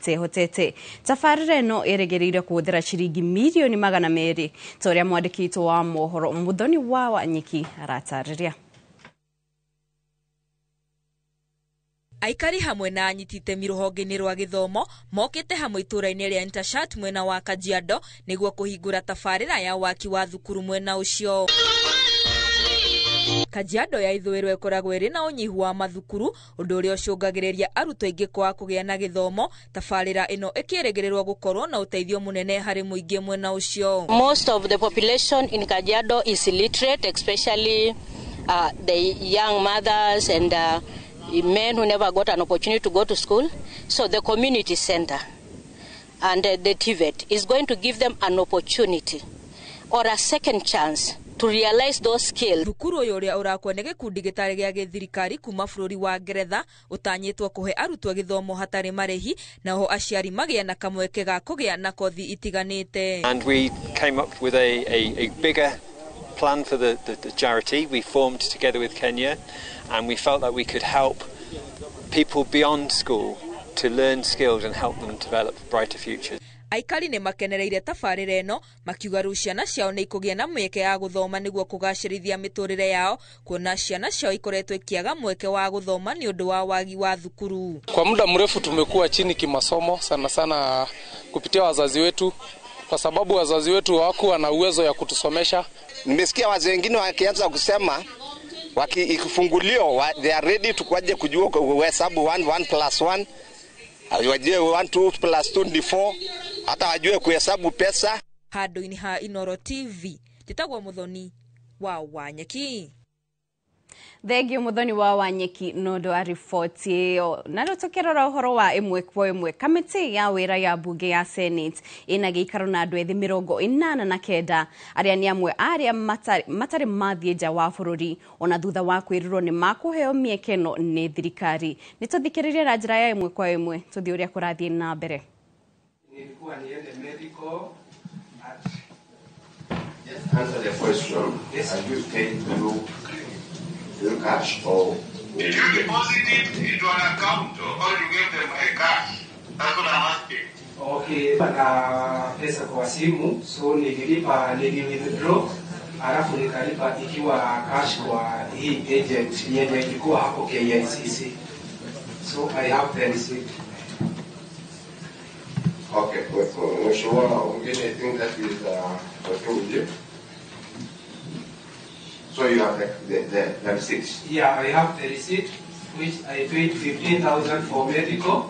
itehotete. Tabarĩra ĩno ĩrĩgĩrĩire kũhũthĩra ciringi mirioni 200 ta ũrĩa mwandĩki witũ wa mohoro Muthoni wa Wanyiki aratarĩria. Aikari hamwe na anyiti itemi rũhonge-inĩ rwa gĩthomo mokĩte hamwe itũũra-inĩ rĩa Intashat mwena wa Kajiado nĩguo kũhingũra tabarĩra ya waki wa thukuru mwena ũcio. Kajiado ya ithũĩro ĩkoragwo ĩrĩ na ũnyihu wa mathukuru, ũndũ ũrĩa ũcũngagĩrĩria arutwo aingĩ kwaga kũgĩa na gĩthomo. Tabarĩra ĩno ĩkĩrĩgĩrĩrwo gũkorwo na ũteithio mũnene harĩ mũingĩ mwena ũcio. Most of the population in Kajiado is illiterate, especially the young mothers and men who never got an opportunity to go to school. So the community center and the TVET is going to give them an opportunity or a second chance to realize those skills. Thukuru ũyũ ũrĩa ũrakwo nĩ gĩkundi gĩtarĩ gĩa gĩthirikari kuma bũrũri wa Ngeretha ũtanyĩtwo kũhe arutwo gĩthomo hatarĩ marĩhi, naho aciari magĩa na kamweke ga kũgĩa na kothi itiganĩte. And we came up with a bigger plan for the charity. We formed together with Kenya, and we felt that we could help people beyond school to learn skills and help them develop brighter futures. Aikari nĩ makenereire tabarĩra ĩno makiuga rĩu ciana ciao nĩ ikũgĩa na mĩeke ya gũthoma nĩguo kũgacĩrithia mĩtũrĩre yao, kuona ciana ciao ikoretwo ikiaga mweke wa gũthoma nĩ ũndũ wa wagi wa thukuru. Kwa muda mrefu tumekuwa chini kimasomo, sana sana kupitia wazazi wetu, kwa sababu wazazi wetu hawakuwa na uwezo ya kutusomesha. Nimesikia wazee wengine wakianza kusema wakifunguliwa they are ready to kuja kujua kuhesabu 1 1 plus 1, wajue 1 2 plus 2 ni 4, hata wajue kuhesabu pesa. Handũ-inĩ ha Inoro TV, njĩtagwo Muthoni wa Wanyeki. Thengio Muthoni wa Wanyeki no ũndũ wa riboti ĩyo. Na rĩu tũkĩrora ũhoro wa ĩmwe kwa ĩmwe, kamĩtĩ ya wĩra ya mbunge ya Senate ĩna gĩikaro na andũ ethĩ 89 arĩa nĩ amwe arĩa matarĩ mathiĩ nja wa bũrũri ona thutha wa kwĩrĩrwo nĩ makũheo mĩeke ĩno nĩ thirikari. Nĩ tũthikĩrĩrie na njĩra ya ĩmwe kwa ĩmwe tũthiĩ ũrĩa kũrathiĩ na mbere. Nilikuwa niende medical at Just answer the question. Yes. Are you paid through cash or did you deposit it into an account or you gave them a cash? That's what I'm asking. Okay, na pesa kwa simu, so nililipa, nili withdraw, alafu nikalipa ikiwa cash kwa hii agent yenye ilikuwa hapo KICC. So I have the receipt. Okay, Mheshimiwa Mgeni, I think that is okay with you. So you have the receipt? Yeah, I have the receipt, which I paid 15,000 for medical,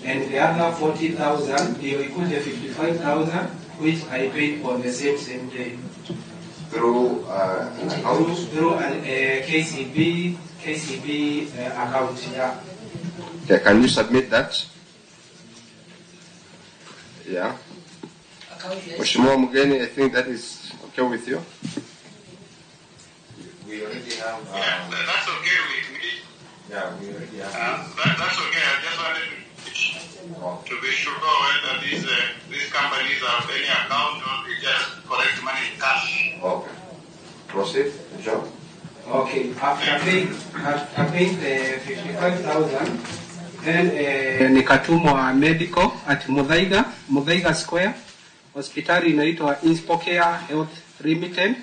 and the other 40,000, ndio ikuje 55,000, which I paid on the same day. Through an account? Through an KCB account, yeah. Okay, can you submit that? Yeah. Mheshimiwa Mgeni, I think that is okay with you. We already have. Yeah, that's okay with me. Yeah, we already have. That's okay. I just wanted to be sure whether these companies have any account or they just collect money in cash. Okay. Proceed, John. Okay. After paying the 55,000, then nikatumwa medical at Muthaiga Square. Hospitali inaitwa Inspocare Health Limited,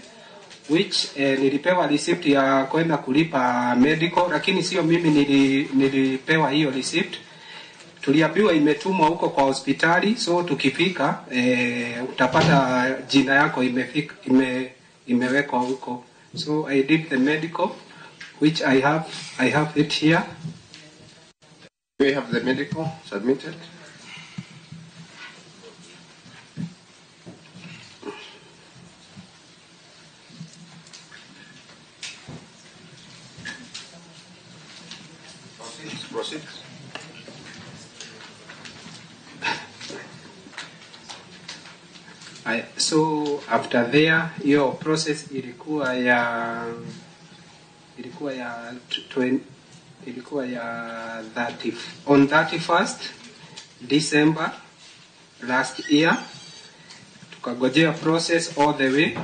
which nilipewa receipt ya kwenda kulipa medical, lakini sio mimi nilipewa hiyo receipt. Tuliambiwa imetumwa huko kwa hospitali, so tukifika utapata jina yako imefika, imewekwa huko. So I did the medical, which I have it here. Do you have the medical submitted? Proceed. So after there, hiyo process ilikuwa ya 30, on 31st December last year. Tukagojea process all the way.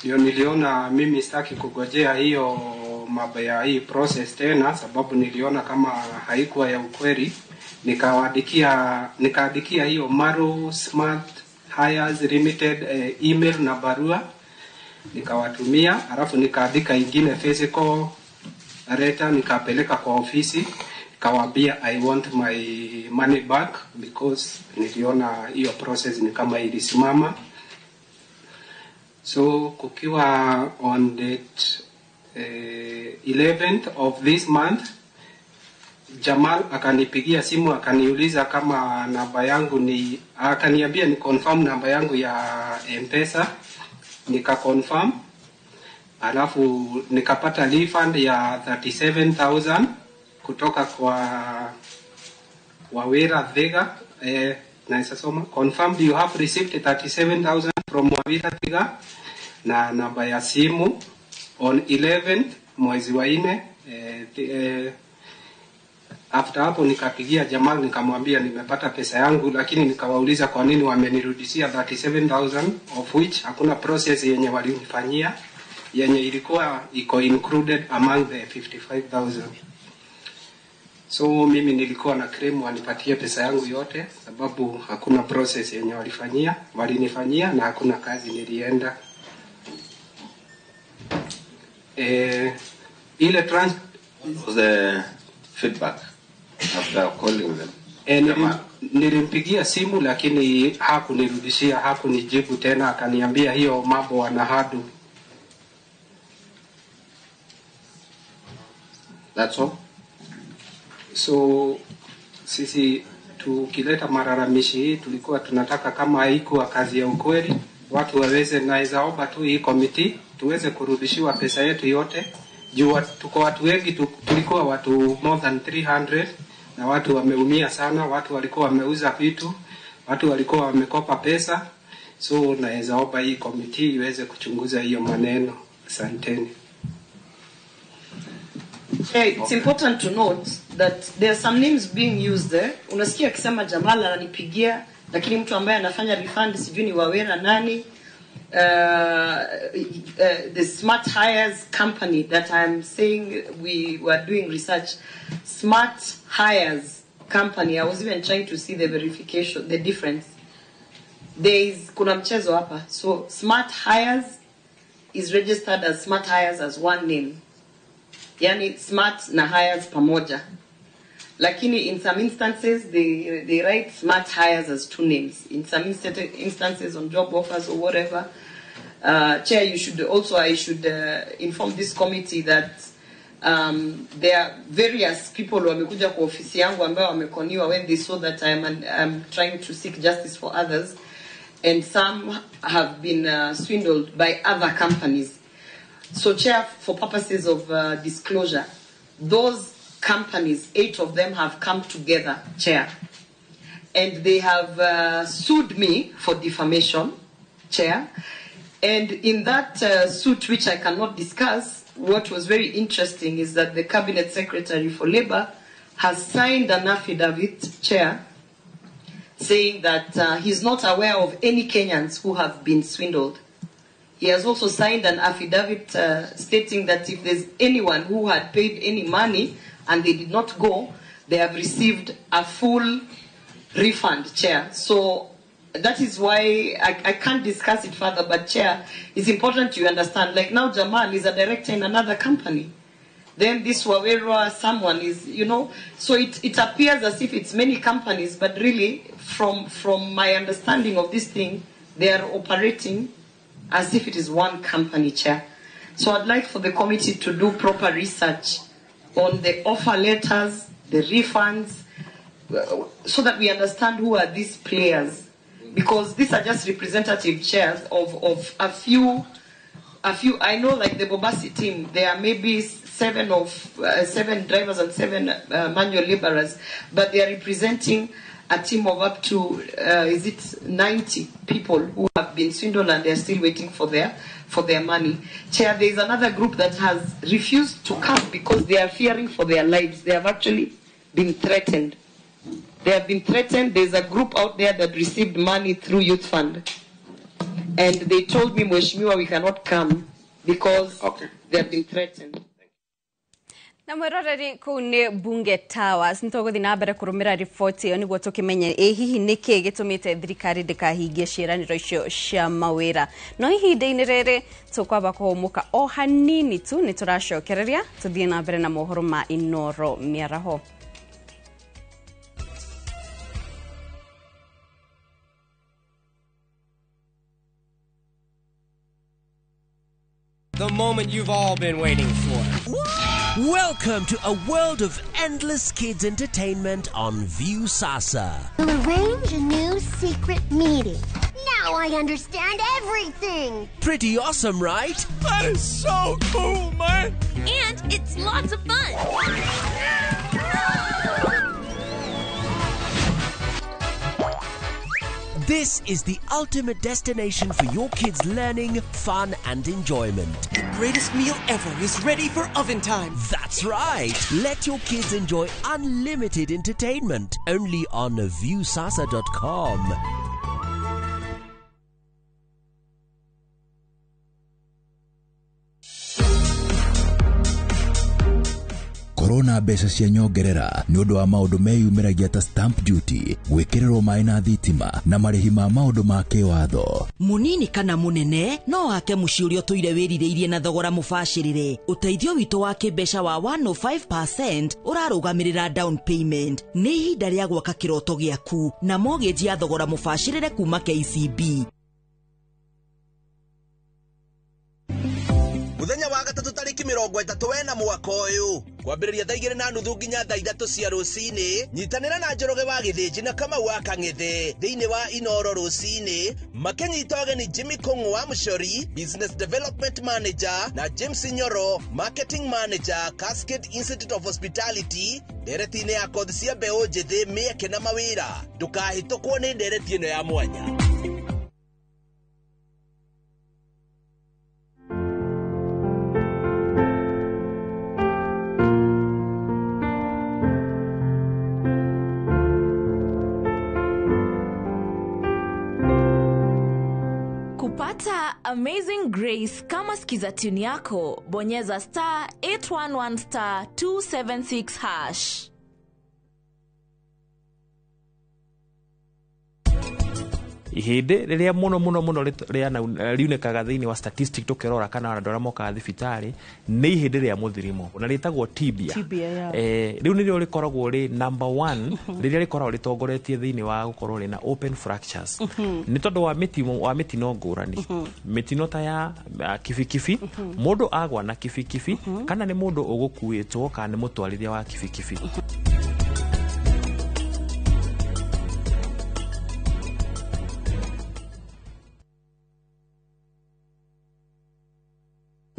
Ndio niliona mimi sitaki kugojea hiyo mambo ya hii process tena, sababu niliona kama haikuwa ya ukweli. Nikaandikia hiyo Maro Smart Hires Limited email na barua nikawatumia, alafu nikaandika ingine physical letter nikapeleka kwa ofisi, nikawaambia I want my money back because niliona hiyo process ni kama ilisimama. So kukiwa on date 11th of this month, Jamal akanipigia simu akaniuliza kama namba yangu ni, akaniambia ni confirm namba yangu ya M-Pesa, nika confirm, alafu nikapata refund ya 37,000 kutoka kwa Wawira Vega. Naweza soma, confirmed you have received 37,000 from Wawira Vega na namba ya simu on 11th mwezi wa 4. After hapo nikapigia Jamal nikamwambia nimepata pesa yangu, lakini nikawauliza kwa nini wamenirudishia 37,000 of which hakuna process yenye walinifanyia yenye ilikuwa iko included among the 55,000. So mimi nilikuwa na claim wanipatie pesa yangu yote, sababu hakuna process yenye walinifanyia na hakuna kazi nilienda. Ile trans the feedback after calling them. Nilimpigia simu lakini hakunirudishia, hakunijibu tena, akaniambia hiyo mambo wanahadu. That's all. So sisi tukileta malalamishi hii tulikuwa tunataka kama haikuwa kazi ya ukweli watu waweze, naweza omba tu hii committee tuweze kurudishiwa pesa yetu yote. Juu tuko watu wengi, tulikuwa watu more than 300 na watu wameumia sana, watu walikuwa wameuza vitu, watu walikuwa wamekopa pesa. So naweza omba hii committee iweze kuchunguza hiyo maneno. Asanteni. Hey, it's important to note that there are some names being used there. Unasikia akisema Jamal ananipigia, lakini mtu ambaye anafanya refund sijui ni Wawera nani. The Smart Hires company that I'm saying we were doing research, Smart Hires company, I was even trying to see the verification, the difference. There is, kuna mchezo hapa. So Smart Hires is registered as Smart Hires as one name. Yani Smart na Hires pamoja. Lakini in some instances, they write Smart Hires as two names. In some instances on job offers or whatever. Chair, you should also, I should inform this committee that there are various people wamekuja kwa ofisi yangu ambao wamekoniwa when they saw that I'm trying to seek justice for others. And some have been swindled by other companies. So, Chair, for purposes of disclosure, those companies, 8 of them have come together, Chair, and they have sued me for defamation, Chair. And in that suit, which I cannot discuss, what was very interesting is that the Cabinet Secretary for Labor has signed an affidavit, Chair, saying that he's not aware of any Kenyans who have been swindled. He has also signed an affidavit stating that if there's anyone who had paid any money and they did not go, they have received a full refund, Chair. So that is why I can't discuss it further, but Chair, it's important you understand. Like now Jamal is a director in another company. Then this Wawera someone is, you know, so it appears as if it's many companies, but really from my understanding of this thing, they are operating as if it is one company, Chair. So I'd like for the committee to do proper research on the offer letters, the refunds, so that we understand who are these players. Because these are just representative chairs of a few, I know like the Bobasi team, there are maybe 7 drivers and 7 manual laborers, but they are representing a team of up to, 90 people who have been swindled and they are still waiting for their money. Chair, there is another group that has refused to come because they are fearing for their lives. They have actually been threatened. They have been threatened. There's a group out there that received money through Youth Fund. And they told me, Mheshimiwa, we cannot come because they have been threatened. Na mwiroreri kuu ni Bunge Towers nituguthi na mbere kurumira riboti iyo niguo tukimenye ĩ hihi nĩkĩ gĩtũmĩte thirikari ndĩkahingie ciĩranĩro icio cia mawĩra. No ihinda-inĩ rĩrĩ tũkwamba kũhũmũka o hanini tu, nĩ tũracokereria tũthiĩ na mbere na mohoro ma Inoro mĩaraho. The moment you've all been waiting for. Welcome to a world of endless kids entertainment on Viusasa. We'll arrange a new secret meeting. Now I understand everything. Pretty awesome, right? That is so cool, man. And it's lots of fun. This is the ultimate destination for your kids' learning, fun, and enjoyment. The greatest meal ever is ready for oven time. That's right. Let your kids enjoy unlimited entertainment only on Viusasa.com. Korona mbeca cia nyongerera nĩ ũndũ wa maũndũ meyumĩragia ta stamp duty, gwĩkĩrĩrwo maĩ na thitima na marĩhi ma maũndũ ma kĩwatho. Munini kana munene no wake mũciĩ ũrĩa ũtũire wĩrirĩirie na thogora mũbacĩrĩre. Ũteithio witũ wa kĩmbeca wa 105% ũrarũgamĩrĩra down payment. Nĩ ihinda rĩa gwaka kĩroto gĩaku na mortgage ya thogora mũbacĩrĩre kuma KCB. Muthenya wa gatatu tariki 31 mwaka uyu kwambĩrĩria thaa 2:30 nginya thaa 3 cia rũcinĩ, nyitanĩra na Njoroge wa Gĩthĩnji na Kamau wa Kang'ethe thĩinĩ wa Inoro rũcinĩ, makĩnyita ũgeni Jimmy Kung'u wa Mũcori, Business Development Manager, na James Nyoro, Marketing Manager, Cascade Institute of Hospitality, ndereti-inĩ ya kothi cia mbeũ njĩthĩ, mĩeke na mawĩra. Ndũkahĩtũkwo nĩ ndereti ĩno ya mwanya. Kupata Amazing Grace kama skiza tune yako, bonyeza star 811 star 276 hash. Ihĩndĩ rĩrĩa mũno mũno mũno riunĩkaga thĩinĩ wa statistic tũkĩrora kana andũ arĩa mokaga thibitarĩ nĩ ihĩndĩ rĩa mũthirimo na rĩtagwo tibia. Rĩu nĩrĩo rĩkoragwo rĩ number 1 rĩrĩa rĩkoragwo rĩtongoretie thĩinĩ wa gũkorwo rĩna open fractures nĩ tondũ wa mĩtino ngũrani, mĩtino ta ya kibikibi, mũndũ agwa na kibikibi kana nĩ mũndũ ũgũkuĩtwo kana nĩ mũtwarithia wa kibikibi.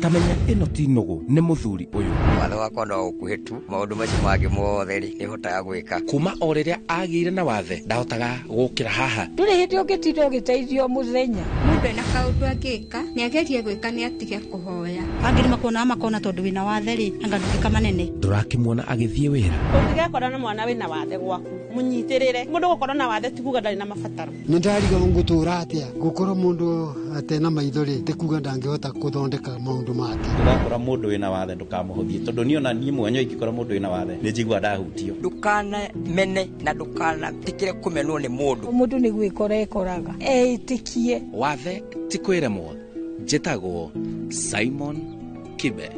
Tamenya ĩno ti nũgũ nĩ mũthuri ũyũ. Watho wakwa no ũkuhĩ tu, maũndũ macio mangĩ mothe rĩ nĩhotaga gwĩka. Kuma o rĩrĩa agĩire na wathe ndahotaga gũkĩra haha. Ndũrĩ hĩndĩ ũngĩtinda ũgĩteithio mũthenya. Mũndũ ena kaũndũ angĩka nĩagerie gwĩka nĩ atige kũhoya. Angĩ nĩmakuonaga makona tondũ wĩna wathe rĩ anga ndũngĩka manene. Ndũrakĩmuona agĩthiĩ wĩra. Ũngĩgekora na mwana wĩna wathe gwaku mũnyitĩrĩre. Mũndũ gũkorwo na wathe ti kuga ndarĩ na mabataro. Nĩ ndarigwo ngũtũra atĩa gũkorwo mũndũ atena maitho rĩ ti kuga ndangĩhota gũthondeka maũndũ make. Ndũgakora mũndũ wĩna wathe ndũkamũhũthie tondũ niĩ ona niĩ mwene ingĩkora mũndũ wĩna wathe nĩ njiguaga ndahutio. Ndũkanamene na ndũkanetĩkĩre kũmenwo nĩ mũndũ. Mũndũ nĩ gwĩkora ekoraga eĩtĩkie. Wathe ti kwĩremwo. Njĩtagwo Simon Kibe.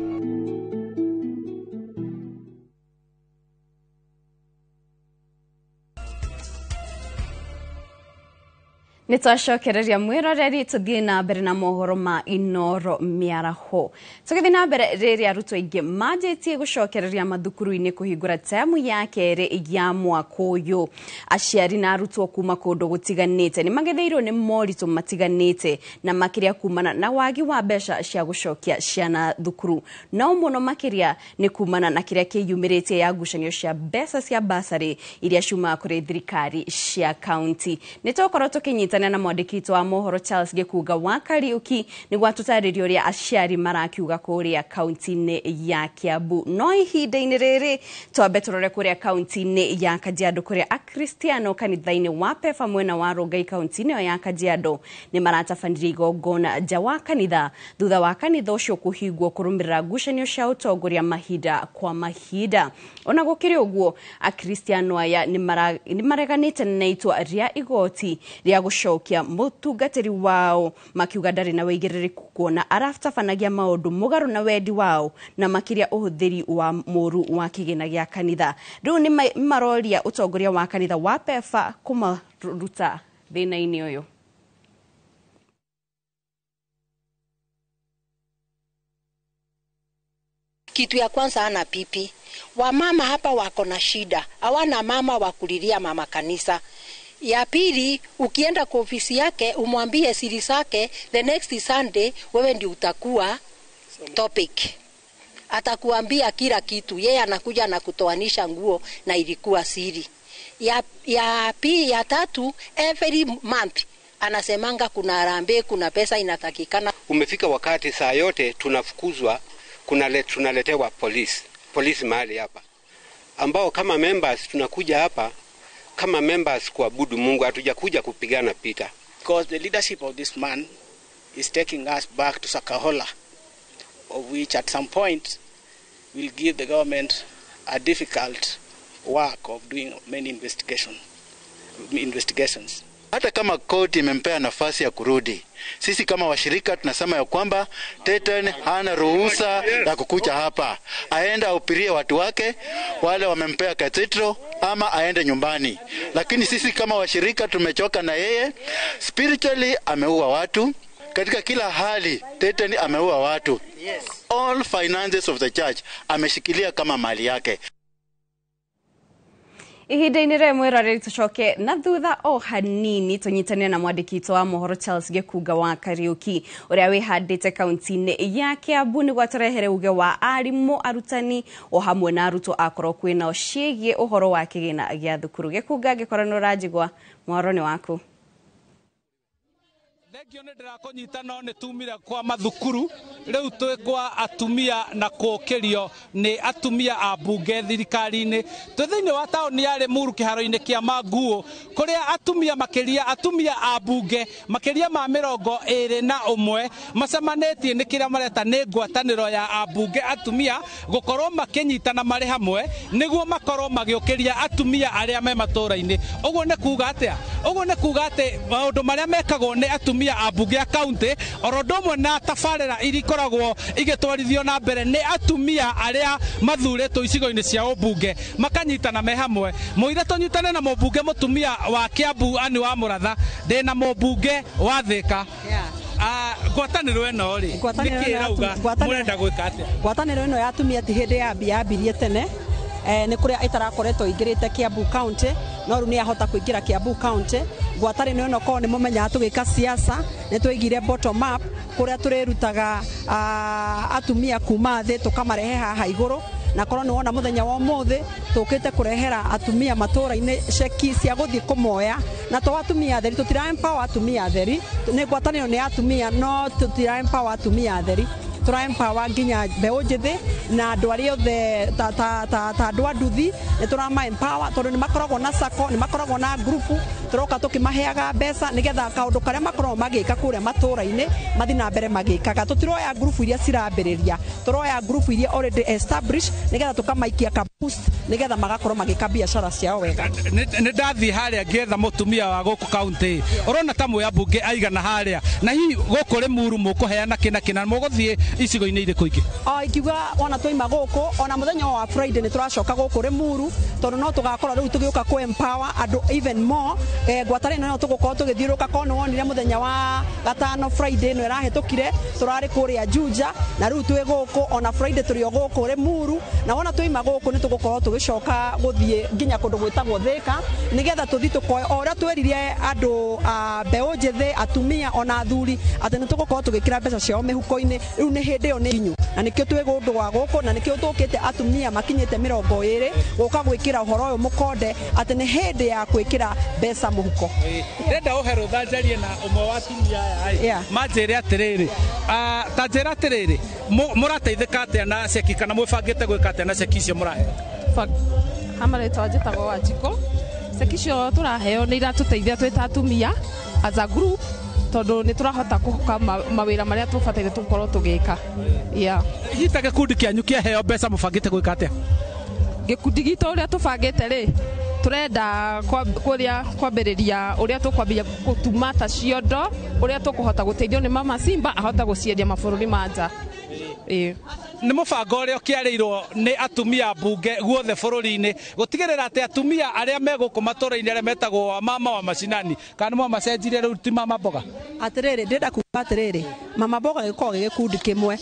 Nĩ twacokereria mwĩroreri tũthiĩ na mbere na mohoro ma Inoro mĩaraho. Tũgĩthiĩ na mbere rĩrĩa arutwo aingĩ manjĩtie gũcokereria mathukuru-inĩ kũhingũra temu ya kerĩ ya mwaka ũyũ. Aciari na arutwo kuma kũndũ gũtiganĩte nĩ magetheirwo nĩ moritũ matiganĩte na makĩria kumana na wagi wa mbeca cia gũcokia ciana thukuru. No mũno makĩria nĩ kumana na kĩrĩa kĩyumĩrĩtie ya ngucanio cia mbeca cia basarĩ iria ciumaga kũrĩ thirikari cia kaunti. Nĩ tũgũkorwo tũkĩnyita Tũkũnyitana na mwandĩki witũ wa mohoro Charles Gĩkunga wa Kariuki nĩguo atũtarĩrie ũrĩa aciari marakiuga kũrĩa kaunti-inĩ ya Kiambu. No ihinda-inĩ rĩrĩ twambe tũrore kũrĩa kaunti-inĩ ya Kajiado kũrĩa Akristiano kanitha-inĩ wa Pefa mwena wa Rongai kaunti-inĩ ĩyo ya Kajiado nĩ maratabanirie igongona nja wa kanitha thutha wa kanitha ũcio kũhingwo kũrũmĩrĩra ngucanio cia ũtongoria mahinda kwa mahinda. Ona gũkĩrĩ ũguo Akristiano aya nĩ mareganĩte na itua rĩa igoti rĩa gũcokia mũtungatĩri wao makiuga ndarĩ na wĩigĩrĩrĩku kuona aratabanagia maũndũ mũgarũ na wendi wao na makĩria ũhũthĩri wa mũru wa kĩgĩna gĩa kanitha. Rĩu nĩ maroria ũtongoria wa kanitha wa Pefa kũmaruta thĩna-inĩ ũyũ. Kitu ya kwanza ana pipi. Wamama hapa wako na shida, hawana mama wa kulilia mama kanisa. Ya pili, ukienda kwa ofisi yake umwambie siri zake, the next Sunday wewe ndio utakuwa topic. Atakuambia kila kitu. Yeye anakuja na kutoanisha nguo na ilikuwa siri. Ya tatu, every month anasemanga kuna harambee, kuna pesa inatakikana. Umefika wakati saa yote tunafukuzwa, tunaletewa polisi mahali hapa, ambao kama members tunakuja hapa kama members kuabudu Mungu, hatujakuja kupigana pita. Because the leadership of this man is taking us back to Sakahola, of which at some point will give the government a difficult work of doing many investigations. Hata kama koti imempea nafasi ya kurudi, sisi kama washirika tunasema ya kwamba Teten hana ruhusa ya kukuja hapa. Aende aupirie watu wake wale wamempea cathedral, ama aende nyumbani. Lakini sisi kama washirika tumechoka na yeye. Spiritually ameua watu. Katika kila hali Teten ameua watu. All finances of the church ameshikilia kama mali yake. Ihinda-inĩ rĩrĩ mwĩroreri tũcoke na thutha o hanini tũnyitane na mwandĩki witũ wa mohoro Charles Gĩkunga wa Kariuki ũrĩa wĩhandĩte kaunti-inĩ ya Kiambu nĩguo atũrehere uge wa arimũ, arutani o hamwe na arutwo akorwo kwĩnao ciĩgiĩ ũhoro wa kĩgĩna gĩa thukuru. Gĩkunga, angĩkorwo nĩ ũranjigua, mohoro nĩ waku. Thengio nĩ ndĩrakũnyita no nĩ tumire kwa mathukuru rĩu twĩ kwa atumia na kũũkĩrio nĩ atumia a mbunge thirikari-inĩ. Twĩ thĩinĩ wa taũni ya Limuru kĩharo-inĩ kĩa Manguo kũrĩa atumia makĩria atumia a mbunge makĩria ma 21 macemanĩtie nĩ kĩrĩa mareta nĩ ngwatanĩro ya ambunge atumia gũkorwo makĩnyitana marĩ hamwe nĩguo makorwo magĩũkĩria atumia arĩa me matũũra-inĩ. Ũguo nĩ kuga atĩa? Ũguo nĩ kuga atĩ maũndũ marĩa mekagwo nĩ atumia a mbunge a kaunti oro ũndũ ũmwe na tabarĩra iria ikoragwo igĩtwarithio na mbere nĩ atumia arĩa mathurĩtwo icigo-inĩ cia ũmbunge makanyitana me hamwe. Mũire tũnyitane na mũmbunge mũtumia wa Kiambu Anne wa Mũratha, ndĩna mũmbunge wa Thika. Ngwatanĩro ĩno rĩ, nĩkĩ ĩrauga mũrenda gwĩka atĩa? Ngwatanĩro ĩno ya atumia ti hĩndĩ yambirie tene, nĩ kũrĩa ĩtarakoretwo ingĩrĩte Kiambu County, no rĩu nĩ yahota kũingĩra Kiambu County. Ngwatanĩro ĩno korwo nĩ mũmenyaga tũgĩka siasa nĩ twaigire bottom up kũrĩa tũrĩrutaga atumia kuma thĩ tũkamarehe haha igũrũ, na korwo nĩ wona mũthenya wa ũmũthĩ tũkĩte kũrehera atumia matũũra-inĩ ceki cia gũthiĩ kũmoya, na to atumia atheri tũtira empower atumia atheri, nĩ ngwatanĩro nĩ atumia no tũtira empower atumia atheri, tũra empower nginya mbeũ njĩthĩ na andũ arĩa othe ta andũ a nduthi nĩ tũrama empower tondũ nĩ makoragwo na sacco, nĩ makoragwo na ngurubu, tũroka tũkĩmaheaga mbeca nĩgetha kaũndũ karĩa makoragwo magĩka kũrĩa matũũra-inĩ mathiĩ na mbere magĩkaga. Tũtiroya ngurubu iria cirambĩrĩria, tũroya ngurubu iria already established nĩgetha tũkamaikia ka boost nĩgetha magakorwo magĩka biacara ciao wega. Nĩ ndathiĩ harĩa ngĩetha mũtumia wa gũkũ kaunti, ũrona ta mwĩ ambunge aigana harĩa, na hihi gũkũ Limuru mũkũheana kĩna kĩna, mũgũthiĩ icigo-inĩ irĩkũ ingĩ? Ingiuga ona twaima gũkũ, ona mũthenya wa Friday nĩ tũracoka gũkũ Limuru tondũ no tũgakorwo rĩu tũgĩũka kũ empower andũ even more. Ngwatanĩro ĩno tũgũkorwo tũgĩthiũrũrũka, korwo nĩ wonire mũthenya wa gatano Friday ĩno ĩrahĩtũkire tũrarĩ kũrĩa Juja, na rĩu twĩ gũkũ ona Friday tũrĩ o gũkũ Limuru, na wona twaima gũkũ nĩ tũgũkorwo tũgĩcoka gũthiĩ nginya kũndũ gwĩtagwo Thika nĩgetha tũthiĩ tũkoe o ũrĩa twerire andũ a mbeũ njĩthĩ, atumia ona athuri atĩ nĩ tũgũkorwo tũgĩkĩra mbeca ciao mĩhuko-inĩ. Rĩu nĩ hĩndĩ ĩyo nĩ nginyu, na nĩkĩo twĩ kũndũ gwa gũkũ, na nĩkĩo tũkĩte atumia makinyĩte 20 gũka gwĩkĩra ũhoro ũyũ mũkonde atĩ nĩ hĩndĩ ya gwĩkĩra mbeca mũhuko. Ndĩrenda ũhe rũtha njarie na ũmwe wa atumia aya ĩ manjĩre atĩrĩrĩ, ta njĩra atĩrĩrĩ, mũrateithĩka atĩa na ceki kana mwĩbangĩte gwĩka atĩa na ceki icio mũraheo? Hamarĩtwa njĩtagwo Wanjikũ. Ceki icio tũraheo nĩ iratũteithia twĩ ta atumia as a group, tondũ nĩ tũrahota kũhoka mawĩra marĩa tũbataire tũkorwo tũgĩka. Hihi ta gĩkundi kĩanyu kĩaheo mbeca mũbangĩte gwĩka atĩa? Gĩkundi gitũ ũrĩa tũbangĩte rĩ, tũrenda kũrĩa kwambĩrĩria ũrĩa tũkwambĩrĩria gũtuma ta ciondo, ũrĩa tũkũhota gũteithio nĩ Mama Simba ahote gũciendia mabũrũri ma nja. Nĩ mũbango ũrĩa ũkĩarĩirwo nĩ atumia mbunge guothe bũrũri-inĩ gũtigĩrĩra atĩ atumia arĩa me gũkũ matũra-inĩ arĩa metagwo mama wa macinani, kana nĩ mwamacenjirie rĩu ti mama mboga? Atĩrĩrĩ, ndĩrenda kuga atĩrĩrĩ, mama mboga gĩkoragwo gĩ gĩkundi kĩmwe,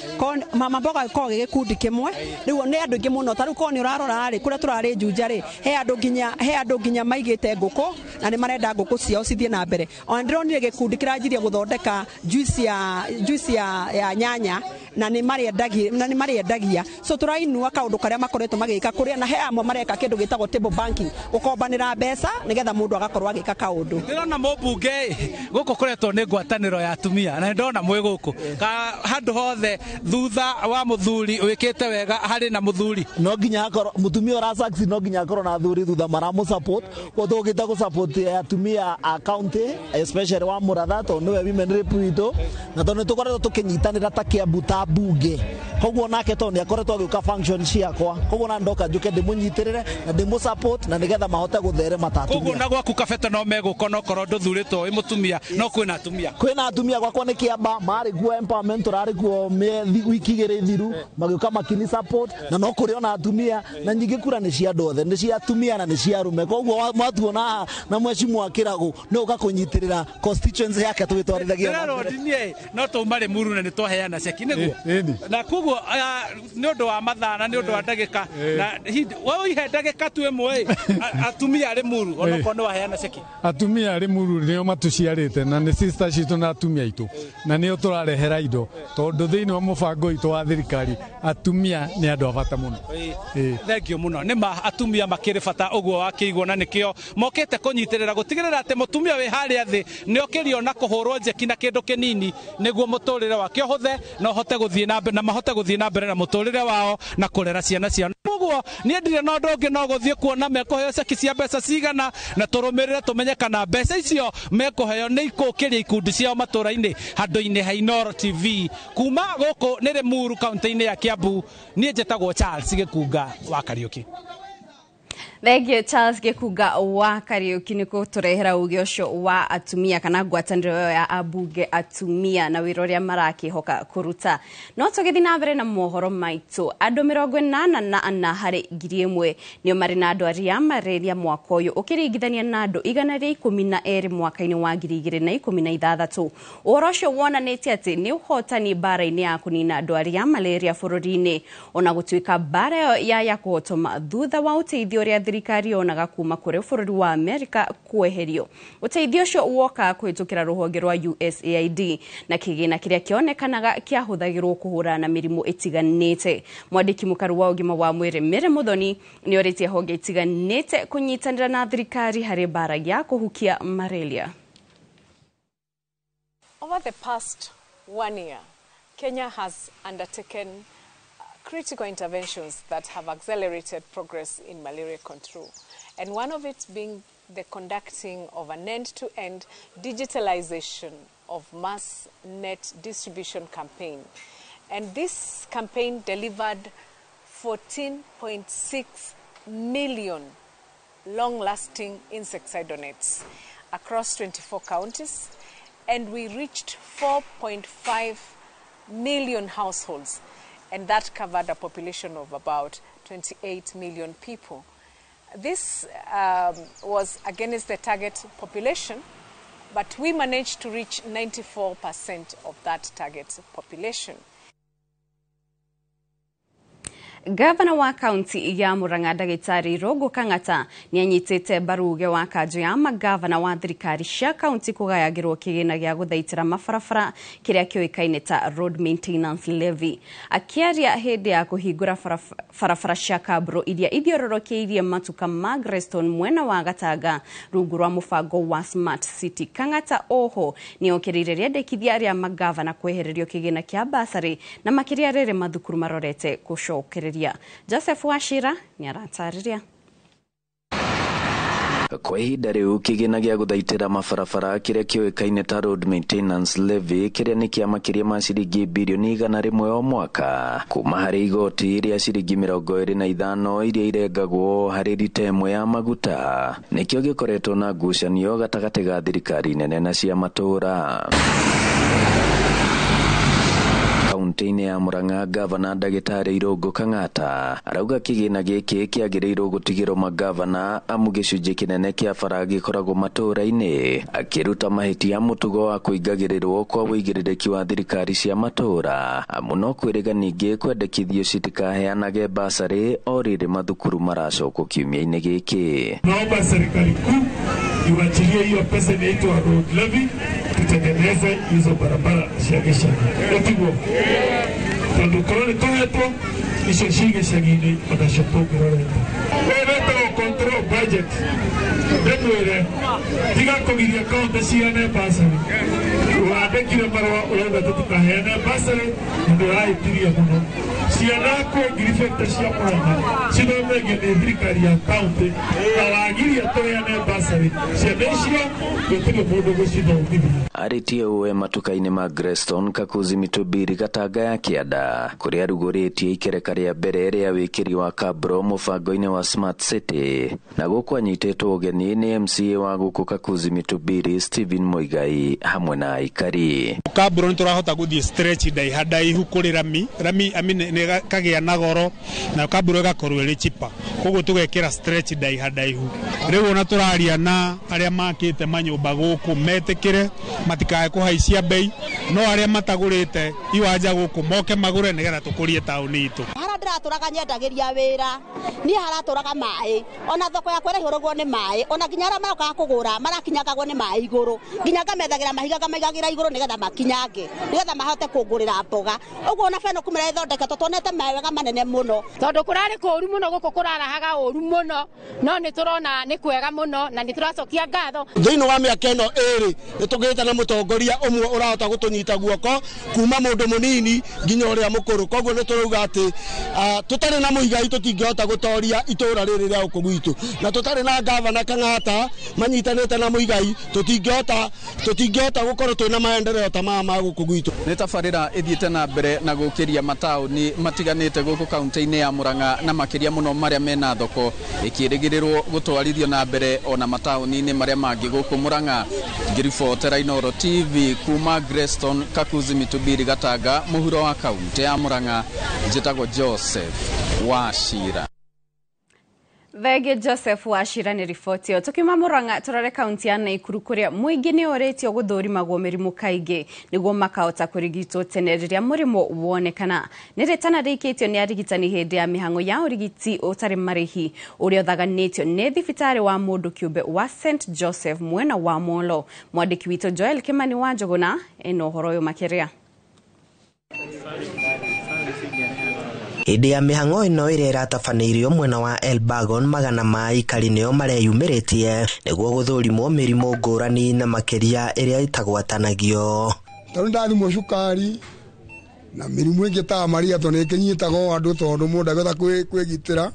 mama mboga gĩkoragwo gĩ gĩkundi kĩmwe, rĩu nĩ andũ aingĩ mũno. Ta rĩu korwo nĩ ũrarora rĩ, kũrĩa tũrarĩ Juja rĩ, he andũ nginya maigĩte ngũkũ na nĩ marenda ngũkũ ciao cithiĩ na mbere. Ona ndĩronire gĩkundi kĩranjirie gũthondeka juice ya nyanya na nĩ marĩendagia. So tũrainua kaũndũ karĩa makoretwo magĩka kũrĩa, na he amwe mareka kĩndũ gĩtagwo table banking, gũkombanĩra mbeca nĩgetha mũndũ agakorwo agĩka kaũndũ. Ndĩrona mũmbunge gũkũ kũretwo nĩ ngwatanĩro ya atumia, na ndona mwĩ gũkũ ka handũ hothe thutha wa mũthuri wĩkĩte wega harĩ na mũthuri. No nginya akorwo mũtumia ũra succeed, no nginya akorwo na athuri thutha maramũ support. Koguo tũgĩte gũ support atumia a county especially wa Mũratha, tondũ nĩwe women rep witũ, na tondũ nĩtũkoretwo tũkĩnyitanĩra ta Kiambu ta mbunge. Koguo nake tondũ nĩakoretwo agĩũka function ciakwa, koguo na ndoka njũke ndĩmũnyitĩrĩre na ndĩmũ support na nĩgetha mahote gũtherema ta atumia. Koguo na gwaku kabete no megũka onokorwo ndũthurĩtwo wĩ mũtumia, no kwĩna atumia. Kwĩna atumia gwakwa nĩ Kĩamba, marĩ kuo empowerment, tũrarĩ kuo wiki igĩrĩ thiru, magĩũka makĩni support, na no kũrĩ ona atumia, na nyingĩ kura nĩ cia andũ othe, nĩ cia atumia na nĩ cia arũme. Koguo mwatuona haha na mheshimiwa Kĩragũ nĩ ũka kũnyitĩrĩra constituency yake tũgĩtwarithagia na mbere. Ndĩrarwo no tũma Rĩmuru na nĩtwaheana ceki nĩguo, na koguo nĩ ũndũ wa mathaa na nĩ ũndũ wa ndagĩka, na we ihe ndagĩka tu ĩmwe atumia a Rĩmuru onokorwo nĩ waheana ceki. Atumia a Rĩmuru nĩo matũciarĩte na nĩ sister citũ na atumia aitũ, na nĩo tũrarehera indo, tondũ thĩinĩ wa mũbango witũ wa thirikari atumia nĩ andũ a bata mũno. Thengio mũno. Nĩ ma atumia makĩrĩ bata ũguo wakĩigwo, na nĩkĩo mokĩte kũnyitĩrĩra gũtigĩrĩra atĩ mũtumia wĩ harĩa thĩ nĩ okĩrio na kũhũrwo njeki na kĩndũ kĩnini nĩguo mũtũrĩre wake ũhũthe na ũhote gũthiĩ na mbere, na mahote gũthiĩ na mbere na mũtũrĩre wao na kũrera ciana ciao. Koguo niĩ ndirĩ na ũndũ ũngĩ no gũthiĩ kuona mekũheo ceki cia mbeca cigana, na tũrũmĩrĩre tũmenye kana mbeca icio mekũheo nĩ ikũkĩria ikundi ciao matũra-inĩ handũ-inĩ ha Inooro TV. Kuma gũkũ nĩ Rĩmuru kaunti-inĩ ya Kiambu, niĩ njĩtagwo Charles Gĩkunga wa Kariũki. Thengiũ Charles Gĩkunga wa Kariũki nĩ kũtũrehera ũgĩ ũcio wa atumia kana ngwatanĩro ĩyo ya ambunge atumia na wĩra ũrĩa marakĩhoka kũruta. No tũgĩthiĩ na mbere na mohoro maitũ, andũ 84 harĩ 1,000 nĩo marĩ na ndwari ya malaria mwaka ũyũ ũkĩringithania na andũ 112 mwaka-inĩ wa 2016. Ũhoro ũcio wonanĩtie atĩ nĩ ũhotani mbara-inĩ ya kũnina ndwari ya malaria bũrũri-inĩ, ona gũtuĩka mbara ĩyo ya kũhotoma thutha wa ũteithio ũrĩa thirikari yonaga kuma kũrĩ bũrũri wa Amerika kweherio. Ũteithio ũcio woka kũhĩtũkĩra rũhonge rwa USAID na kĩgĩna kĩrĩa kĩonekanaga kĩahũthagĩrwo kũhũrana na mĩrimũ ĩtiganĩte. Mwandĩki mũkaru wa ũgima wa mwĩrĩ Mary Muthoni nĩorĩtie honge itiganĩte kũnyitanĩra na thirikari harĩ mbara ya kũhukia malaria. Over the past 1 year, Kenya has undertaken critical interventions that have accelerated progress in malaria control, and one of it being the conducting of an end-to-end digitalization of mass net distribution campaign. And this campaign delivered 14.6 million long-lasting insecticide nets across 24 counties, and we reached 4.5 million households, and that covered a population of about 28 million people. This was against the target population, but we managed to reach 94% of that target population. Gavana wa kaunti ya Murang'a Ndagĩtarĩ Irũngũ Kang'ata nĩanyitĩte mbaru uge wa kanjũ ya magavana wa thirikari cia kaunti kũgayagĩrwo kĩgĩna gĩa gũthaitĩra mabarabara kĩrĩa kĩũĩkaine ta Road Maintenance Levy. Akĩaria hĩndĩ ya kũhingũra barabara cia Kabro iria ithiũrũrũkĩirie matuka ma Greystone mwena wa Gatanga rungu rwa mũbango wa Smart City. Kang'ata oho nĩokĩrĩire rĩendekithia rĩa magavana kwehererio kĩgĩna kĩa basarĩ na makĩria rĩrĩ mathukuru marorete gũcokereria. Joseph Wachira nĩaratarĩria. Kwa ihinda rĩu kĩgĩna gĩa gũthaitĩra mabarabara kĩrĩa kĩũĩkaine ta Road Maintenance Levy kĩrĩa nĩ kĩa makĩria ma ciringi birioni 100 o mwaka kuma harĩ igoti rĩa ciringi 25 iria irengagwo harĩ rita ĩmwe ya maguta nĩkĩo gĩkoretwo na ngucanio gatagatĩ ga thirikari nene na cia matũũra. Kaunti-inĩ ya Murang'a gavana Ndagĩtarĩ Irũngũ Kang'ata arauga kĩgĩna gĩkĩ kĩagĩrĩirwo gũtigĩrwo magavana amu gĩcunjĩ kĩnene kĩa bara gĩkoragwo matũũra-inĩ, akĩruta mahĩtia mũtugo wa kũingagĩrĩrwo kwa ũigĩrĩrĩki wa thirikari cia matũũra amu no kwĩrĩga ningĩ kwendekithio citikaheanage basarĩ o rĩrĩ mathukuru maracokwo kiumia-inĩ gĩkĩ. Naomba serikali kuu iwachilie hiyo pesa inaitwa road levy, tutengeneze hizo barabara cia gĩcagi. Ĩtiguo tondũ korwo nĩ tũhetwo icio ci gĩcagi-inĩ onacio tũngĩrorete. Wĩretagwo control budget, ndĩmwĩre tiga kũgiria kaũntĩ ciheane basarĩ. Wandĩkire marũa ũrauga tũtikaheane basarĩ na ndũrahĩtirie mũno. Ciana kwĩ 50,000 cia Murang'a cithomagio nĩ thirikari ya kaũntĩ na wagiria tũheane basarĩ, ciana icio gũtirĩ mũndũ gũcithomithia. Arĩtie ũũ matuka-inĩ ma Greystone Kakuzi Mitubiri Gatanga ya Kĩanda kũrĩa arugũrĩtie ikereka rĩa mbere rĩa wĩkĩri wa Kabro mũbango-inĩ wa Smart City na gũkũ anyitĩtwo ũgeni nĩ MCA wa gũkũ Kakuzi Mitubiri Stephen Muigai hamwe na aikari. Kabro nĩ tũrahota gũthiĩ stretch ndaiha ndaihu kũrĩ rami rami nĩ kagĩa na goro na Kabro ĩgakorwo ĩrĩ chipa, koguo tũgekĩra stretch ndaiha ndaihu. Rĩu ona tũraria na arĩa makĩte manyũmba gũkũ metĩkĩre matikae kũhaicia bei, no arĩa matagũrĩte iwanja gũkũ moke magũre nĩgetha tũkũrie taũni itũ. Harĩa ndĩratũraga nyendagĩria wĩra niĩ haratũraga maĩ, ona thoko yakwa ĩraihũragwo nĩ maĩ, ona nginya arĩa marokaga kũgũra marakinyangagwo nĩ maĩ igũrũ, nginya ngamethagĩra mahiga ngamaigagĩra igũrũ nĩgetha makinyange nĩgetha mahote kũngũrĩra mboga. Ũguo ona beno kumĩra ĩthondeketwo tuonete maĩ wega manene mũno, tondũ kũrarĩ kũũru mũno gũkũ kũrarahaga ũru mũno, no nĩ tũrona nĩ kwega mũno na nĩ tũracokia ngatho. Thĩinĩ wa mĩaka ĩno ĩrĩ nĩ tũgĩte na mũtongoria ũmwe ũrahota gũtũnyita guoko kuma mũndũ mũnini nginya ũrĩa mũkũrũ, koguo nĩ tũrauga atĩ tũtarĩ na Muigai tũtingĩhota gũtoria itũũra rĩrĩ rĩa gũkũ gwitũ, na tũtarĩ na gavana Kang'ata manyitanĩte na Muigai tũtingĩhota gũkorwo twĩna maendeleo ta maya ma gũkũ gwitũ. Nĩ tabarĩra ĩthiĩte na mbere na gũkĩria mataũni matiganĩte gũkũ kaunti-inĩ ya Murang'a na makĩria mũno marĩa mena thoko ĩkĩrĩgĩrĩrwo gũtwarithio na mbere ona mataũni-inĩ marĩa mangĩ gũkũ Murang'a. Ngĩribotera Inooro TV kuma Greystone Kakuzi Mitubiri Gatanga mũhuro wa kaunti ya Murang'a, njĩtagwo Joseph Wachira. Thengio Joseph Wachira nĩ riboti ĩyo. Tukiuma Murang'a tũrore kaunti ya Naikuru kũrĩa mũingĩ nĩ ũrĩtio gũthũrimagwo mĩrimũ kaingĩ nĩguo makahota kũrigitwo tene rĩrĩa mũrimũ wonekana. Nĩ rĩtana rĩikĩtio nĩ arigitani hĩndĩ ya mĩhang'o ya ũrigiti ũtarĩ marĩhi ũrĩa ũthaganĩtio nĩ thibitarĩ wa mũndũ kĩũmbe wa St Joseph mwena wa Molo. Mwandĩki witũ Joel Kimani wa Njũgũna ena ũhoro ũyũ makĩria. Hĩndĩ ya mĩhang'o ĩno ĩrĩa ĩratabanĩirio mwena wa Elbagon, magana ma aikari nĩo mareyumĩrĩtie nĩguo gũthũrimwo mĩrimũ ngũrani na makĩria ĩrĩa ĩtagwatanagio. Tondũ ndathimwo cukari na mĩrimũ ĩngĩ ta maria tondũ nĩ ĩkĩnyitagwo andũ tondũ mũndũ ndangĩhota kwĩgitĩra,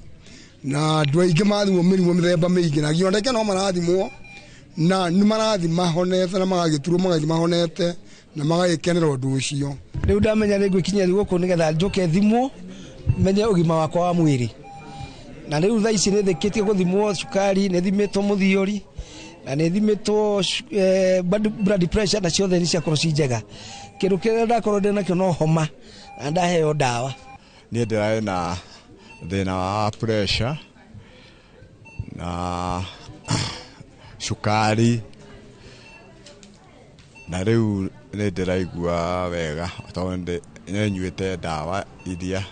na andũ aingĩ mathimwo mĩrimũ mĩthemba mĩingĩ na gĩondeke no marathimwo na nĩ marathi mahonete na magagĩturwo magathi mahonete na magagĩkenera ũndũ ũcio. Rĩu ndamenya nĩ ngwĩkinyia gũkũ nĩgetha njũke thimwo menye ũgima wakwa wa mwĩrĩ, na rĩu thaa ici nĩ thĩkĩtie gũthimwo cukari, nĩ thimĩtwo mũthiori na nĩ thimĩtwo blood pressure na ciothe nĩ ciakorwo ci njega. Kĩndũ kĩrĩa ndakorwo ndĩ nakĩo no homa na ndaheo ndawa. Niĩ ndĩrarĩ na thĩna wa pressure na cukari na rĩu nĩ ndĩraigua wega tondũ nĩ nyuĩte ndawa iria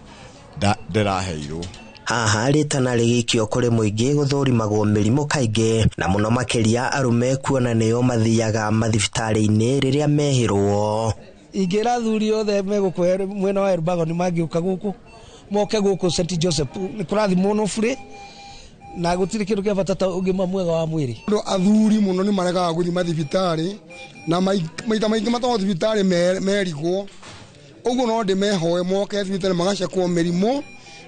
Ndĩraheirwo. Haha rĩtana rĩgĩikio kũrĩ mũingĩ gũthũrimagwo mĩrimũ kaingĩ na mũno makĩria arũme kuona nĩo mathiaga mathibitarĩ-inĩ rĩrĩa mehĩrwo. Ingĩra athuri othe megũkũ mwena wa Elbagon mangĩũka gũkũ moke gũkũ St Joseph nĩ kũrathimwo no burĩ na gũtirĩ kĩndũ kĩa bata ta ũgima mwega wa mwĩrĩ. Andũ athuri mũno nĩ maregaga gũthiĩ mathibitarĩ na maita maingĩ matwarwo thibitarĩ merigwo, ũguo no ndĩmehoe moke thibitarĩ magacekwo mĩrimũ,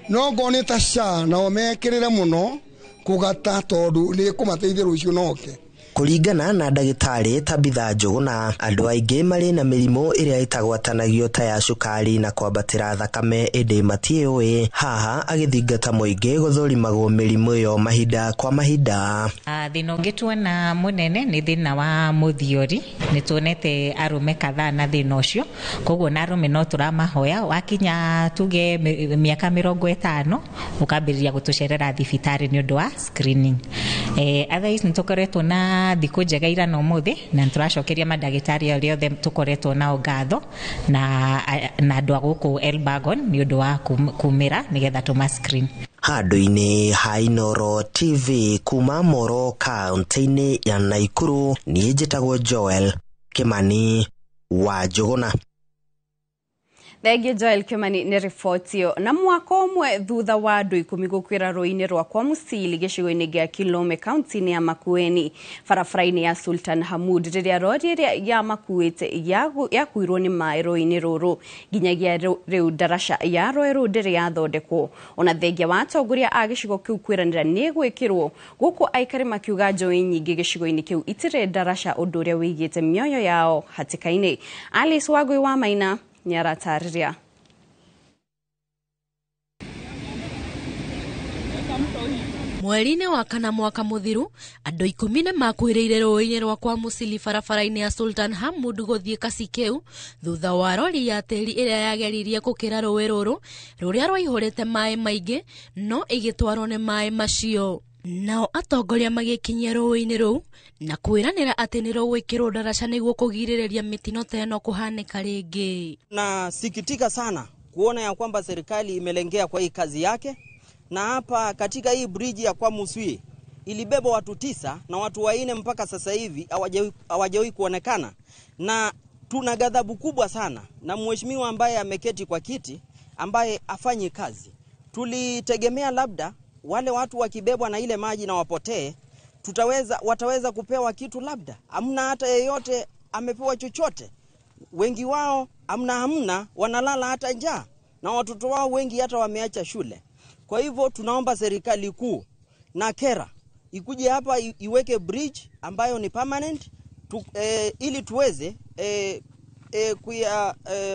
no ngorwo nĩ ta SHA nao mekĩrĩre mũno kũgata tondũ nĩ ĩkũmateithia rũciũ noke. Kũringana na ndagĩtarĩ Tabitha Njũgũna, andũ aingĩ marĩ na mĩrimũ ĩrĩa ĩtagwatanagio ta ya cukari na kwambatĩra thakame ĩndĩ matiĩũĩ. Haha agĩthingata mũingĩ gũthũrimagwo mĩrimũ ĩyo mahinda kwa mahinda. Thĩna ũngĩ tuona mũnene nĩ thĩna wa mũthiori. Nĩ tuonete arũme kadhaa na thĩna ũcio, koguo na arũme no tũramahoya wakinya tuge mĩaka 50 ũkambĩrĩria gũtũcerera thibitarĩ nĩ ũndũ wa screening. Otherwise nĩ tũkoretwo na thikũ njega ira na ũmũthĩ na nĩ tũracokeria mandagĩtarĩ arĩa othe tũkoretwo nao ngatho na andũ a gũkũ Elbagon nĩ ũndũ wa kumĩra nĩgetha tũma screen. Handũ-inĩ ha Inooro TV kuma Moro kaunti-inĩ ya Naikuru, niĩ njĩtagwo Joel Kimani wa Njũgũna. Thengiũ Joel Kimani nĩ riboti ĩyo. Na mwaka ũmwe thutha wa andũ 10 gũkuĩra rũĩ-inĩ rwa kwa Musili gĩcigo-inĩ gĩa Kilome kaunti-inĩ ya Makueni barabara-inĩ ya Sultan Hamud rĩrĩa rori ĩrĩa yamakuĩte yakuirwo nĩ maĩ rũĩ-inĩ rũrũ, nginyagia rĩu ndaraca ya rũĩ rũu ndĩrĩ yathondekwo. Ona thengia wa atongoria a gĩcigo kĩu kwĩranĩra nĩ ĩgwĩkĩrwo, gũkũ aikari makiuga njũĩ nyingĩ gĩcigo-inĩ kĩu itirĩ ndaraca, ũndũ ũrĩa wĩigĩte mĩoyo yao hatĩka-inĩ. Alice Wangui wa Maina nĩaratarĩria. Mweri-inĩ wa kana mwaka mũthiru, andũ 10 nĩ makuĩrĩire rũĩ-inĩ rwa kwa Musili barabara-inĩ ya Sultan Hamud gũthiĩ Kasikeu thutha wa rori ya tĩri ĩrĩa yageririe gũkĩra rũĩ rũrũ rũrĩa rwaihũrĩte maĩ maingĩ no ĩgĩtwarwo nĩ maĩ macio. Nao atongoria magĩkinyia rũĩ-inĩ rũu na kwĩranĩra atĩ nĩ rũgwĩkĩrwo ndaraca nĩguo kũgirĩrĩria mĩtino ta ĩno kũhanĩka rĩngĩ. Nasikitika sana kuona ya kwamba serikali imelengea kwa hii kazi yake, na hapa katika hii bridge ya kwa Muswi ilibeba watu 9 na watu 4 mpaka sasa hivi hawajawahi kuonekana, na tuna ghadhabu kubwa sana na mheshimiwa ambaye ameketi kwa kiti ambaye afanye kazi. Tulitegemea labda wale watu wakibebwa na ile maji na wapotee, wataweza kupewa kitu labda. Hamna hata yeyote amepewa chochote. Wengi wao hamna wanalala hata njaa, na watoto wao wengi hata wameacha shule. Kwa hivyo tunaomba serikali kuu na KERA ikuje hapa iweke bridge ambayo ni permanent ili tuweze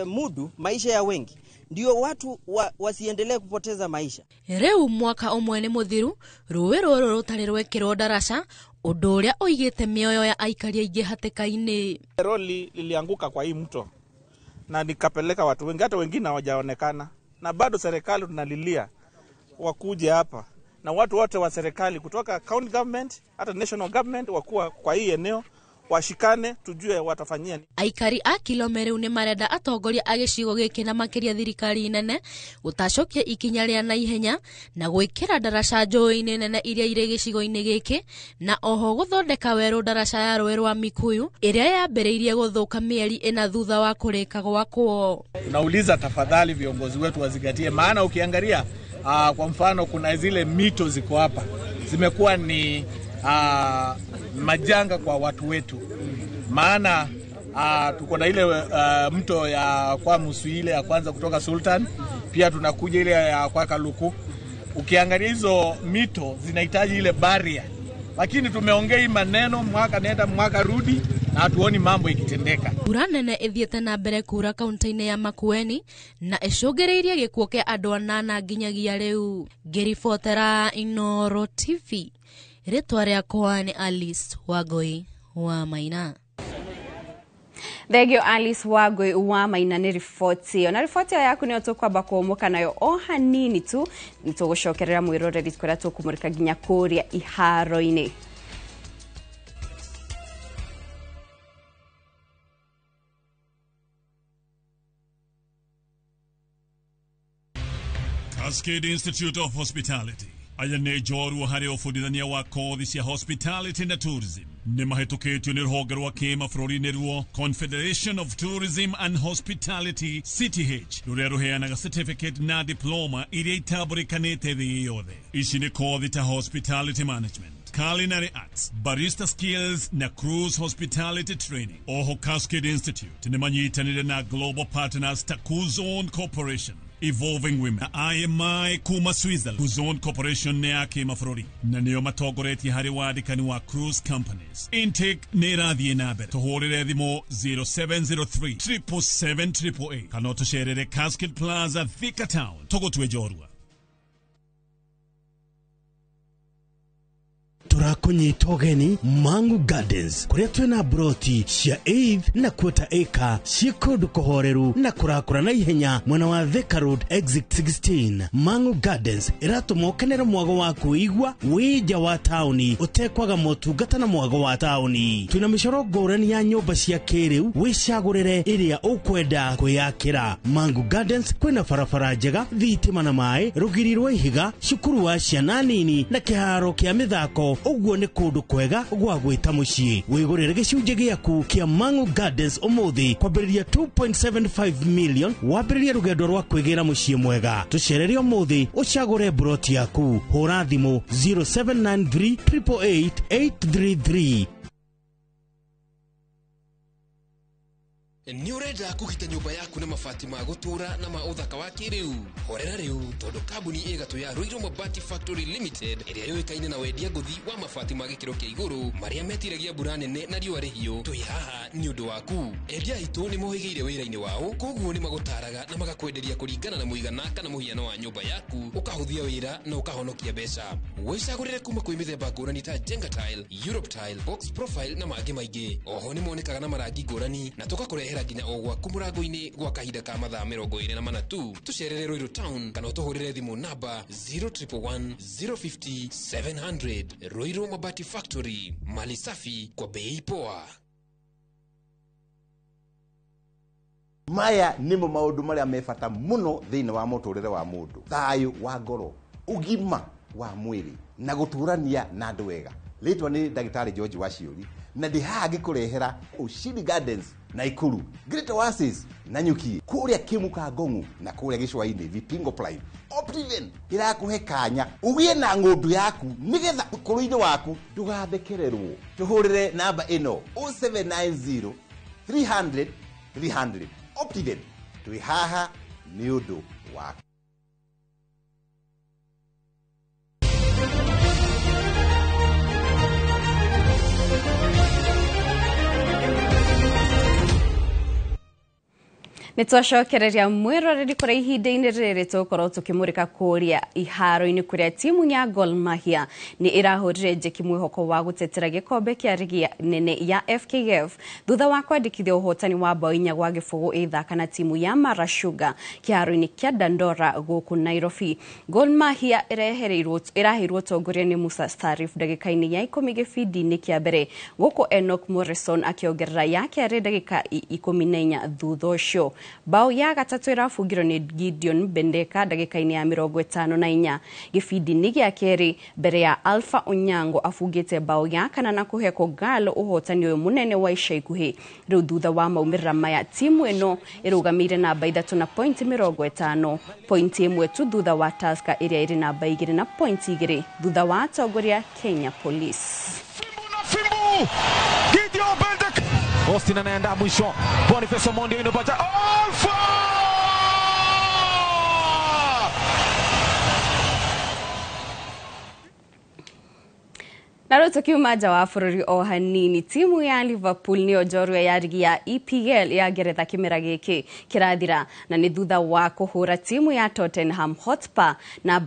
mudu maisha ya wengi, ndio watu wasiendelee kupoteza maisha. Rĩu mwaka ũmwe nĩ mũthiru rũĩ rũrũ rũtarĩ rwekĩrwo ndaraca, ũndũ ũrĩa ũigĩte mĩoyo ya aikari aingĩ hatĩka-inĩ. Roli lilianguka kwa hii mto na nikapeleka watu wengi, hata wengine hawajaonekana, na bado serikali tunalilia wakuje hapa, na watu wote wa serikali kutoka county government hata national government wakuwa kwa hii eneo washikane, tujue watafanyia nini. Aikari a Kilome rĩu nĩ marenda atongoria a gĩcigo gĩkĩ na makĩria thirikari nene gũtacokia ikinya rĩa naihenya na gwĩkĩra ndaraca njũĩ-inĩ nene iria irĩ gĩcigo-inĩ gĩkĩ, na oho gũthondeka werũ ndaraca ya rũĩ rwa Mikuyu ĩrĩa yambĩrĩirie gũthũka mĩeri 4 thutha wa kũrĩka gwakwo. Nauliza tafadhali viongozi wetu wazingatie, maana ukiangalia kwa mfano kuna zile mito ziko hapa zimekuwa ni majanga kwa watu wetu, maana tuko na ile mto ya kwa Muswi ile ya kwanza kutoka Sultan, pia tunakuja ile ya kwa Kaluku. Ukiangalia hizo mito zinahitaji ile barrier, lakini tumeongea maneno mwaka nenda mwaka rudi na hatuoni mambo ikitendeka. Mbura nene ĩthiĩte na mbere kuura kaunti-inĩ ya Makueni na ĩcũngĩrĩirie gĩkuũ kĩa andũ 8 nginyagia rĩu. Ngĩribotera Inooro TV, rĩtwa rĩakwa nĩ Alice Wangui wa Maina. Thengio Alice Wangui wa Maina nĩ riboti ĩyo. Na riboti ĩyo yaku nĩyo tũkwamba kũũmũka nayo o hanini tu, nĩtũgũcokerera mwĩroreri kũrĩa tũkũmũrĩka nginya kũrĩa iharo-inĩ. Cascade Institute of Hospitality aya nĩ njorua harĩ ũbundithania wa kothi cia hospitality na tourism nĩ mahĩtũkĩtio nĩ rũhonge rwa kĩmabũrũri nĩruo Confederation of Tourism and Hospitality CTH rũrĩa rũheanaga certificate na diploma iria itambũrĩkanĩte thĩ yothe. Ici nĩ kothi ta hospitality management, culinary arts, barista skills na cruise hospitality training. Oho Cascade Institute nĩ manyitanĩire na global partners ta Kuzon Corporation, Evolving Women na IMI kuma Switzerland. Kuzon Corporation nĩ ya kĩmabũrũri na nĩo matongoretie harĩ wandĩkani wa cruise companies. Intake nĩ ĩrathiĩ na mbere. Tũhũrĩre thimũ 0703 777 kana ũtũcerere Cascade Plaza, Thika Town. Tũgũtue njorua. Tũrakũnyita ũgeni Mangu Gardens kũrĩa twĩna broti cia eighth na quarter acre ciĩ kũndũ kũhoreru na kũrakũra na ihenya mwena wa Thika Road exit 16. Mangu Gardens ĩratũma ũkenere mwago wa kwĩigua wĩ nja wa taũni ũtekwaga motungata na mwago wa taũni. Twĩna mĩcoro ngũrani ya nyũmba cia kĩrĩu, wĩcagũrĩre ĩrĩa ũkwenda kwĩyakĩra. Mangu Gardens kwĩna barabara njega, thitima na maĩ, rũgiri rwa ihiga, cukuru wa ciana nini na kĩharo kĩa mĩthako. Ũguo nĩ kũndũ kwega gwa gwĩta mũciĩ. Wĩgũrĩre gĩcunjĩ gĩaku kĩa Mangu Gardens ũmũthĩ kwambĩrĩria 2.75 million wambĩrĩrie rũgendo rwa kwĩgĩra mũciĩ mwega. Tũcerere ũmũthĩ ũcagũre broti yaku. Hũra thimũ 0793 888 833. Nĩ ũrenda kũgita nyũmba yaku na mabati ma gũtũũra na ma ũthaka wa kĩrĩu? Horera rĩu tondũ kambuni ĩgatũ ya Ruiru Mabati Factory Limited ĩrĩa yũĩkaine na wendia ngũthi wa mabati ma gĩkĩro kĩa igũrũ marĩa metiragia mbura nene na riũa rĩhiũ, twĩ haha nĩ ũndũ waku. Endia aitũ nĩ mohĩgĩire wĩra-inĩ wao, koguo nĩ magũtaraga na magakwenderia kũringana na mũigana kana mũhiano wa nyũmba yaku, ũkahũthia wĩra na ũkahonokia mbeca. Wĩcagũrĩre kuma kwĩ mĩthemba ngũrani ta Jenga Tile, Europe Tile, Box Profile na mangĩ maingĩ. Oho nĩ monekaga na marangi ngũrani na tũgakũrehera nginya o gwaku mũrango-inĩ gwa kahinda ka mathaa 24 tu. Tũcerere Ruiru Town kana ũtũhũrĩre thimũ namba 0111 050 700. Ruiru Mabati Factory, mali safi kwa bei poa. Maya nĩmo maũndũ marĩa me bata mũno thĩinĩ wa mũtũrĩre wa mũndũ: thayũ wa ngoro, ũgima wa mwĩrĩ na gũtũrania na andũ wega. Rĩtwa nĩ ndagĩtarĩ George Waciũri na ndĩ haha ngĩkũrehera Ushindi Gardens Naikuru, Great Oasis Nanyuki, kũrĩa Kĩmuka Ngong'u na kũrĩa Gĩcũa-inĩ Vipingo Prime. Optiven ĩrakũhe kanya ũgĩe na ng'ũndũ yaku nĩgetha ũkũrũ-inĩ waku ndũgathekererwo. Tũhũrĩre namba ĩno 0790 300 300. Optiven twĩ haha nĩ ũndũ waku. Nĩ twacokereria mwĩroreri kũrĩa ihinda-inĩ rĩrĩ tũgũkorwo tũkĩmũrĩka kũrĩa iharo-inĩ kũrĩa timu ya Gor Mahia nĩ ĩrahũrire njeki mwĩhoko wa gũtetera gĩkombe kĩa rigi nene ya FKF thutha wa kwandĩkithia ũhotani wa bao 4-0 ĩthaka na timu ya Mara Sugar kĩharo-inĩ kĩa Dandora gũkũ Nairobi. Gor Mahia ĩraheirwo ũtongoria nĩ Musa Sarif ndagĩka-inĩ ya 10 gĩbindi-inĩ kĩa mbere, gũkũ Enoch Morrison akĩongerera ya kerĩ ndagĩka 14 thutha ũcio. Bao ya gatatũ ĩrabungirwo nĩ Gideon Bendeka ndagĩka-inĩ ya 54 gĩbindi-inĩ gĩa kerĩ mbere ya Alpha Onyango abungĩte bao ya kana na kũhe Kogalo ũhotani ũyũ mũnene wa ica ikuhĩ. Rĩu thutha wa maumĩrĩra maya timu ĩno ĩrũgamĩire namba 3 na pointi 50, pointi 1 tu thutha wa Tusker ĩrĩa ĩrĩ namba 2 na pointi 2 thutha wa atongoria Kenya Police. Fimbu Gideon Bendeka Austin anaenda mwisho, Boniface Omondi inapata Alpha. Na rĩu tũkiuma nja wa bũrũri o hanini, timu ya Liverpool nĩyo njorua ya rigi ya EPL ya Ngeretha kĩmera gĩkĩ kĩrathira, na nĩ thutha wa kũhũra timu ya Tottenham Hotspur na